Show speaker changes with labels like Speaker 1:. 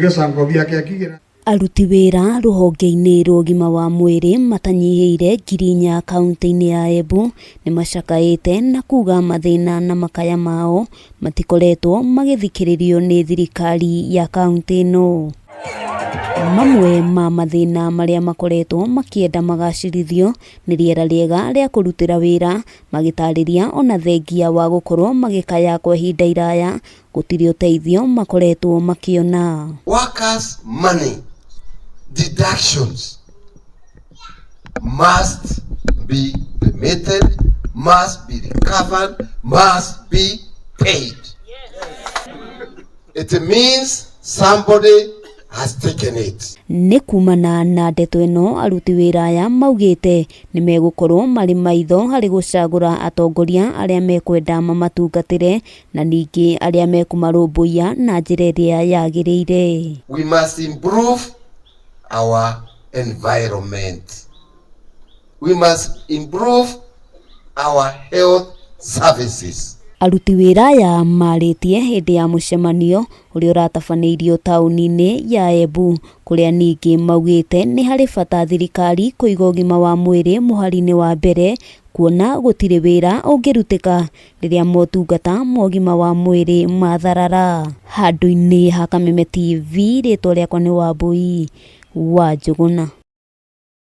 Speaker 1: Gĩcango gĩake akigĩra.
Speaker 2: Aruti wĩra rũhonge-inĩ rwa ũgima wa mwĩrĩ matanyihĩire 4,000 kaunti-inĩ ya Embu nĩmacakaĩte na kuga mathĩna na makaya mao matikoretwo magĩthikĩrĩrio nĩ thirikari ya kaunti ĩno. Mamwe ma mathĩna marĩa makoretwo makĩenda magacĩrithio nĩ rĩera rĩega rĩa kũrutĩra wĩra, magĩtarĩria ona thengia wa gũkorwo magĩkaya kwa ihinda iraya gũtirĩ ũteithio makoretwo makĩona.
Speaker 3: Workers' money deductions must be remitted, must be recovered, must be paid. It means somebody has taken it.
Speaker 2: Nĩ kumana na ndeto ĩno aruti wĩra aya maugĩte nĩ megũkorwo marĩ maitho harĩ gũcagũra atongoria arĩa mekwenda mamatungatĩre na ningĩ arĩa mekũmarũmbũiya na njĩra ĩrĩa yagĩrĩire.
Speaker 3: We must improve our environment. We must improve our health services.
Speaker 2: Aruti wĩra aya marĩtie hĩndĩ ya mũcemanio ũrĩa ũratabanĩirio taũni-inĩ ya Embu kũrĩa ningĩ maugĩte nĩ harĩ bata thirikari kũiga ũgima wa mwĩrĩ mũhari-inĩ wa mbere kuona gũtirĩ wĩra ũngĩrutĩka rĩrĩa motungata ma ũgima wa mwĩrĩ matharara. Handũ-inĩ ha Kameme TV rĩtwa rĩakwa nĩ Wambui wa Njũgũna.